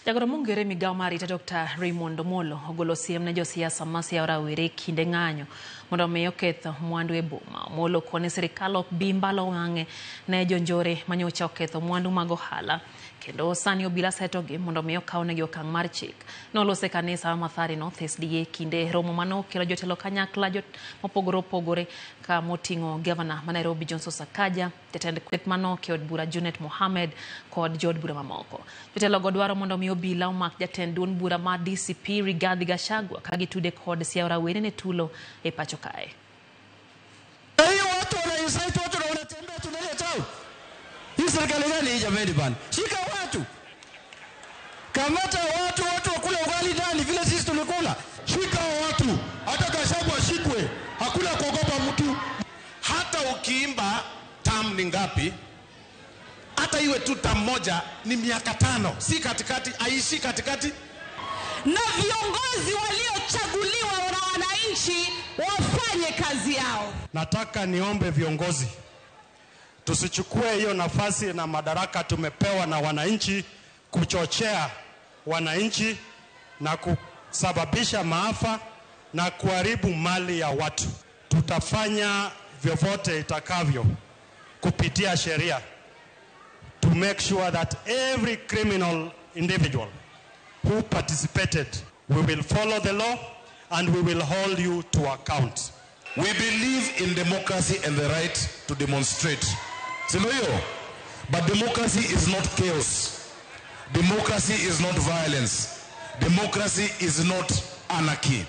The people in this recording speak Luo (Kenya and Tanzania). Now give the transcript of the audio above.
Jagoro mong'ere migao mar arita Dr. Raymond Omolo ogolo siem ne josiasa ma siawo rawere kinde ng'anyo mondo omi oketh mwandu e boma. Omolo koni sirikal ok bi mbalo wang'e ne jonjore manyocha oketho mwandu mag ohala kendo sani obila setogi mondo omi okawnegi okang' mar chik. Noloso e kanisa ma Mathare North SDA kinde romo manokelo jotelo kanyakla mopogore opogore ka moting'o gavana ma Nairobi Johnson Sakaja, jatend kweth manok e od bura Junet Mohamed kod jood bura mamoko. Jotelogo dwaro mondo mi obila omak jatend duond bura mar DCP Rigathi Gachagua ka gitude kod siawo rawere ne tulo e pacho kae. Hiyo watu wana incite watu na wanatembea tunalia chao. Hii serikali gani hii jameni bana? Shika watu. Kamata watu, watu wakula ugali ndani vile sisi tulikula. Shika watu, hata Gachagua ashikwe. Hakuna kuogopa mtu. Hata ukiimba term ni ngapi? Hata iwe tu term moja ni miaka 5, si katikati, aishi katikati. Na viongozi waliochaguliwa na wananchi wafanye kazi yao. Nataka niombe viongozi tusichukue hiyo nafasi na madaraka tumepewa na wananchi kuchochea wananchi na kusababisha maafa na kuharibu mali ya watu. Tutafanya vyovyote itakavyo kupitia sheria to make sure that every criminal individual who participated, we will follow the law and we will hold you to account. We believe in democracy and the right to demonstrate. Si ndio hiyo? But democracy is not chaos. Democracy is not violence. Democracy is not anarchy.